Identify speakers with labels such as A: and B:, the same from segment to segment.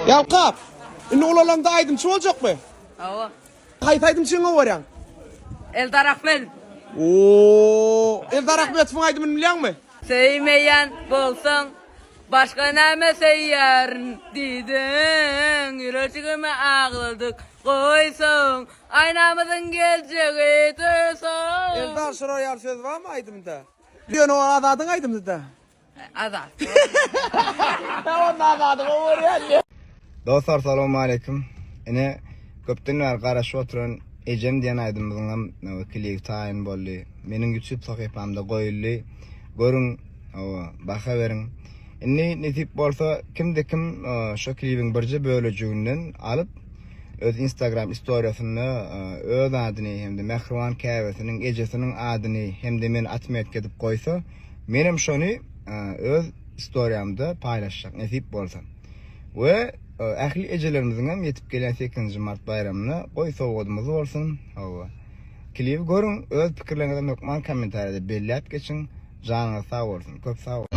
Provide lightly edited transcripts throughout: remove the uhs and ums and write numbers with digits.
A: Ýalkap! Indi ulalaňda aýdymçy boljakmy?
B: Hawa.
A: Haýsy aýdymçyny gowy görýäň?
B: Eldar Ahmedow.
A: Oo, Eldar Ahmetowyň aýdymyny bilýäňmi?
B: Söýmeýän bolsaň, başga näme söýýärin diýdiň, Ýürejigimi agladyp goýsaň, aýnamyzyň geljegi duýsaň.
A: Eldar şular ýaly söz barmy aýdymda? Ýöne o Azadyň aýdymydy-da.
B: Azat.
A: Onda Azady gowy görýän.
C: Dostlar salowmaleýkim. Ine köpden bäri garaşyp oturan Ejem diýen aýdymymyzyňam klibi taýyn boldy. Meniň YouTube sahypamda goýuldy. Görüň, hawa, baha beriň. Indi nesip bolsa kimde kim şo klibiň birje bölejiginden alyp öz Instagram istoriýasynda öz adyny hem-de mähriban käbesiniň ejesiniň adyny hem-de meni atmetka edip goýsa, Menem şony öz istoriýamda paýlaşjak nesip bolsa. We ähli ejelerimiziňem ýetip gelýän sekizinji mart baýramyna goý sowgadymyz bolsun. Hawa. Klibi görüň, öz pikirleriňizem hökman kommentariýada belläp geçiň. Janyňyz sag bolsun. Köp sag boluň.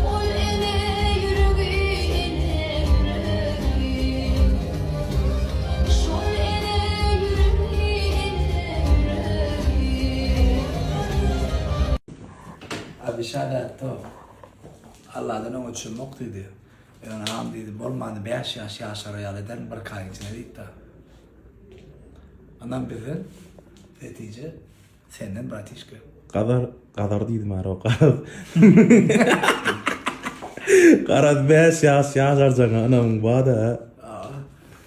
D: Şol ene ýüregi, ene ýüregi.
E: Abişa nätdi o? Alladan öňe çümmok diýdi. Ýöne agam diýdi, bolmanda bäş ýaş ýaşara ýaly ederin bir aýyň içinde diýipdi. Ondan bizden netije Senden bratişka.
F: Gazar gazar diýdim ara garaz. Garaz 5 ýaş ýaşarjaňa ynamyň bada.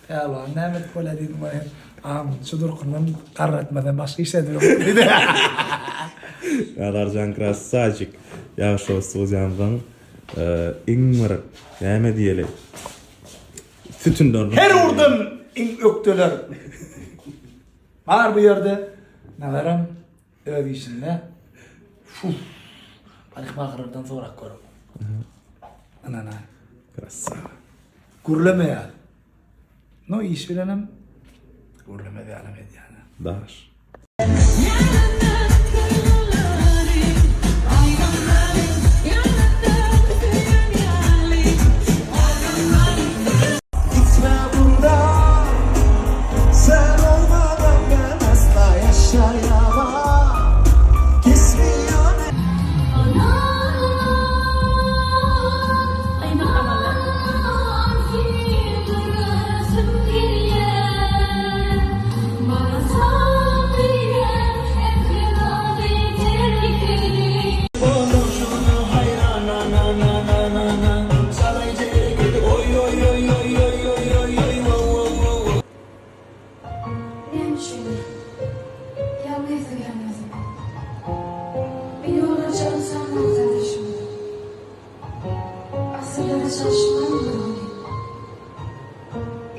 E: Pälwan näme edip bolýar diýdim ol hem. Agam şu durkundan garratmadan başga iş edip ýok diýdi.
F: Gazarjan krassaçik. Ýagşy studiýamyzyň iň bir näme diýeli sütünleriniň
E: Her ugurdan iň ökdeler. Bar bu ýerde Nazaram öz işinde fuh parikmaherlerden sorap görüň. Ynana.
F: Krasava.
E: Gürlemeýär. No iş bilenem gürlemez ýalam edýär.
F: Daş.
G: Gitme buradan Sen olmadan ben asla yaşayamam Kesmiyor
D: Näme üçin ýalňyz ýalňyzym? Millionlarça ynsan bardy düşümde. Asyrlara çalyşman bir güni.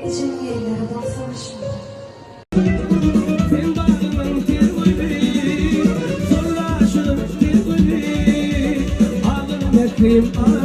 D: Ejemiň elleri bolsa başymda.
G: Sen bagymyň ter güli, Sollaşyp ter güli, Agyr mährim.